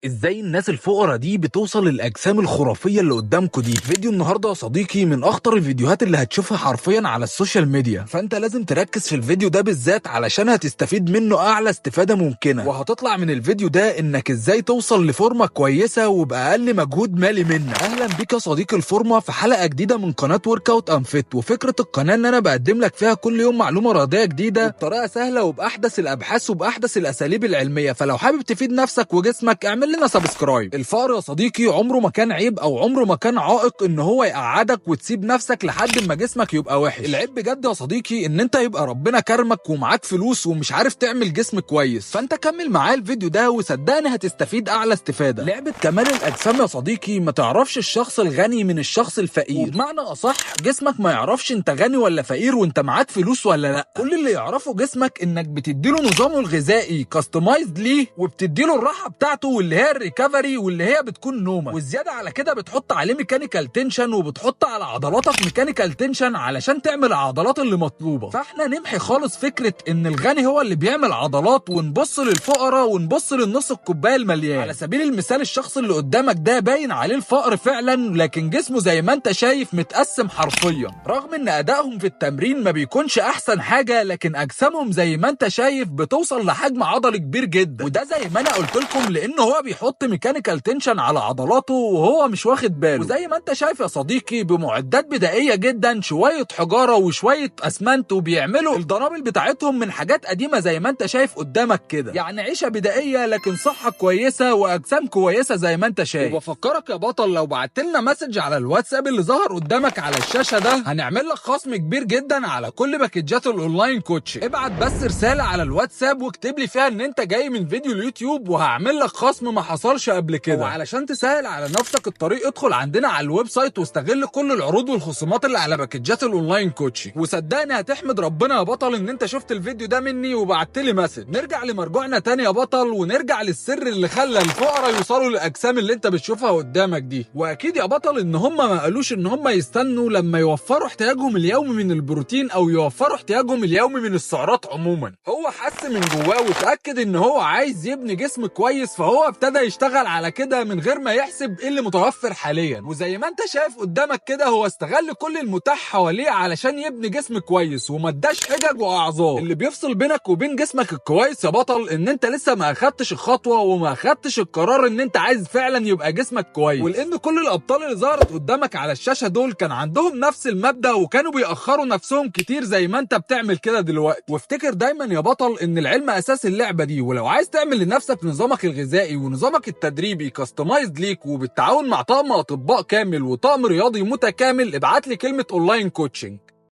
ازاي الناس الفقراء دي بتوصل للاجسام الخرافية اللي قدامكم دي؟ فيديو النهارده يا صديقي من اخطر الفيديوهات اللي هتشوفها حرفيا على ال social media، فانت لازم تركز في الفيديو ده بالذات علشان هتستفيد منه اعلى استفاده ممكنة، وهتطلع من الفيديو ده انك ازاي توصل لفورمه كويسة وباقل مجهود مالي منك. اهلا بيك يا صديقي الفورمة في حلقة جديدة من قناة Workout and Fit، وفكره القناة ان انا بقدم لك فيها كل يوم معلومة رياضية جديدة بطريقة سهلة وباحدث الابحاث وباحدث الاساليب العلمية. فلو حابب تفيد نفسك وجسمك اعمل لنا subscribe. الفقر يا صديقي عمره ما كان عيب او عمره ما كان عائق ان هو يقعدك وتسيب نفسك لحد ما جسمك يبقى وحش. العيب بجد يا صديقي ان انت يبقى ربنا كرمك ومعاك فلوس ومش عارف تعمل جسم كويس. فانت كمل معايا الفيديو ده وصدقني هتستفيد اعلى استفاده. لعبه كمال الاجسام يا صديقي ما تعرفش الشخص الغني من الشخص الفقير، وبمعنى اصح جسمك ما يعرفش انت غني ولا فقير وانت معاك فلوس ولا لا. كل اللي يعرفه جسمك انك بتديله نظامه الغذائي customized ليه، وبتديله الراحة بتاعته واللي هي ال recovery واللي هي بتكون نومك، والزيادة على كده بتحط عليه mechanical tension وبتحط على عضلاتك mechanical tension علشان تعمل العضلات اللي مطلوبه. فاحنا نمحي خالص فكرة ان الغني هو اللي بيعمل عضلات، ونبص للفقراء ونبص للنص الكوباية المليان. على سبيل المثال الشخص اللي قدامك ده باين عليه الفقر فعلا، لكن جسمه زي ما انت شايف متقسم حرفيا، رغم ان ادائهم في التمرين ما بيكونش احسن حاجة، لكن اجسامهم زي ما انت شايف بتوصل لحجم عضلي كبير جدا. وده زي ما انا قلت لكم لان هو بيحط mechanical tension على عضلاته وهو مش واخد باله. وزي ما انت شايف يا صديقي بمعدات بدائية جدا، شوية حجارة وشوية اسمنت، وبيعملوا الدنابل بتاعتهم من حاجات قديمة زي ما انت شايف قدامك كده. يعني عيشه بدائية لكن صحة كويسة واجسام كويسة زي ما انت شايف. وبفكرك يا بطل لو بعت لنا message على الواتساب اللي ظهر قدامك على الشاشة ده هنعمل لك خصم كبير جدا على كل باكجات ال online coaching. ابعت بس رسالة على الواتساب واكتب لي فيها ان انت جاي من فيديو اليوتيوب وهعمل لك خصم ما حصلش قبل كده. وعلشان تسهل على نفسك الطريق ادخل عندنا على ال website واستغل كل العروض والخصومات اللي على باكجات ال online coaching، وصدقني هتحمد ربنا يا بطل ان انت شفت الفيديو ده مني وبعت لي message. نرجع لمرجوعنا تاني يا بطل، ونرجع للسر اللي خلى الفقراء يوصلوا للاجسام اللي انت بتشوفها قدامك دي. واكيد يا بطل ان هم ما قالوش ان هم يستنوا لما يوفروا احتياجهم اليومي من البروتين او يوفروا احتياجهم اليومي من السعرات عموما. هو حس من جواه وتاكد ان هو عايز يبني جسم كويس، فهو ابتدى يشتغل على كده من غير ما يحسب ايه اللي متوفر حاليا. وزي ما انت شايف قدامك كده هو استغل كل المتاح حواليه علشان يبني جسم كويس وما اداش حجج واعذار. اللي بيفصل بينك وبين جسمك الكويس يا بطل ان انت لسه ما اخدتش الخطوة وما اخدتش القرار ان انت عايز فعلا يبقى جسمك كويس. ولان كل الابطال اللي ظهرت قدامك على الشاشة دول كان عندهم نفس المبدا وكانوا بيأخروا نفسهم كتير زي ما انت بتعمل كده دلوقتي. وافتكر دايما يا بطل ان العلم اساس اللعبة دي، ولو عايز تعمل لنفسك نظامك الغذائي ونظامك التدريبي customized ليك وبالتعاون مع طاقم اطباء كامل وطاقم رياضي متكامل، ابعت لي كلمة online coaching.